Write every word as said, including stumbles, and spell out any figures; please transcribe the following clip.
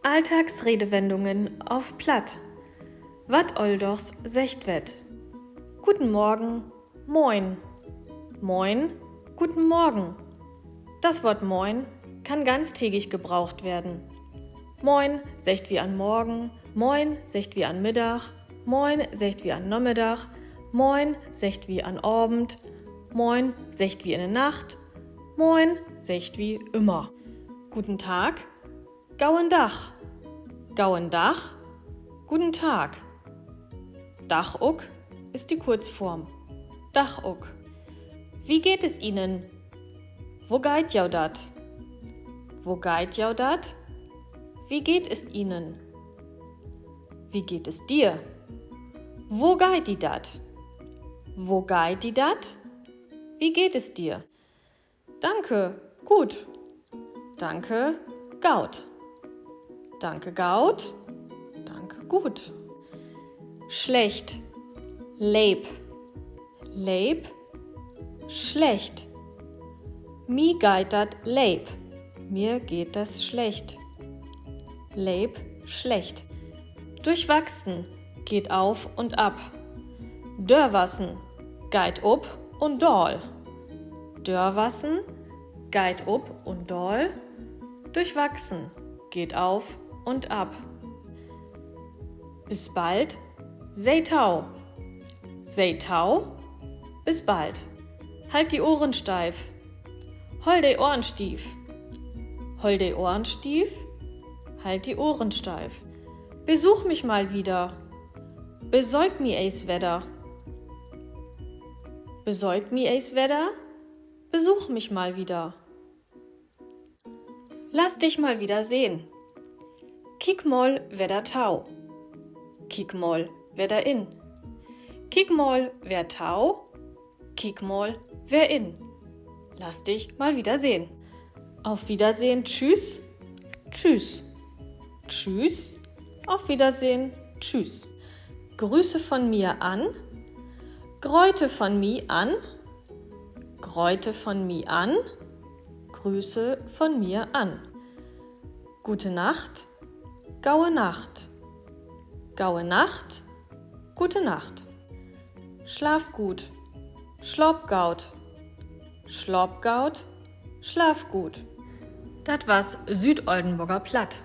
Alltagsredewendungen auf Platt. Wat alldags seggt wett. Guten Morgen, moin. Moin, guten Morgen. Das Wort moin kann ganztägig gebraucht werden. Moin seggt wi an Morgen, moin seggt wi an Middag, moin seggt wi an Namiddag, moin seggt wi an Avend, moin seggt wi in de Nacht, moin seggt wi ümmer. Guten Tag, goen Dag. Goen Dag, guten Tag. Dag ok ist die Kurzform. Dag ok. Wie geht es Ihnen? Wo geiht jo dat? Wo geiht jo dat? Wie geht es Ihnen? Wie geht es dir? Wo geiht di dat? Wo geiht di dat? Wie geht es dir? Danke, gut. Danke, goot. Danke, goot. Danke, gut. Slecht. Leep. Leep. Slecht. Mi geiht dat leep. Mir geht das schlecht. Leep, slecht. Durchwachsen, geht auf und ab. Dörwassen, geiht op un daal. Dörwassen, geiht op un daal. Durchwachsen, geht auf und ab. Bis bald. Se tau. Se tau. Bis bald. Halt die Ohren steif. Holl de Ohren stief. Holl de Ohren stief. Halt die Ohren steif. Besuch mich mal wieder. Besöök mi eens wedder. Besöök mi eens wedder. Besuch mich mal wieder. Lass dich mal wieder sehen. Kiek mal wedder tau. Kiek mal wedder in. Kiek mal weer tau. Kiek mal weer in. Lass dich mal wieder sehen. Auf Wiedersehen, tschüss, tschüss. Tschüss, auf Wiedersehen, tschüss. Grüße von mir an. Gröte von mi an. Gröte von mi an. Grüße von mir an. Gute Nacht. Goue Nacht. Goue Nacht. Gute Nacht. Schlaf gut. Slaap goot. Slaap goot. Schlaf gut. Dat was Südoldenborger Platt.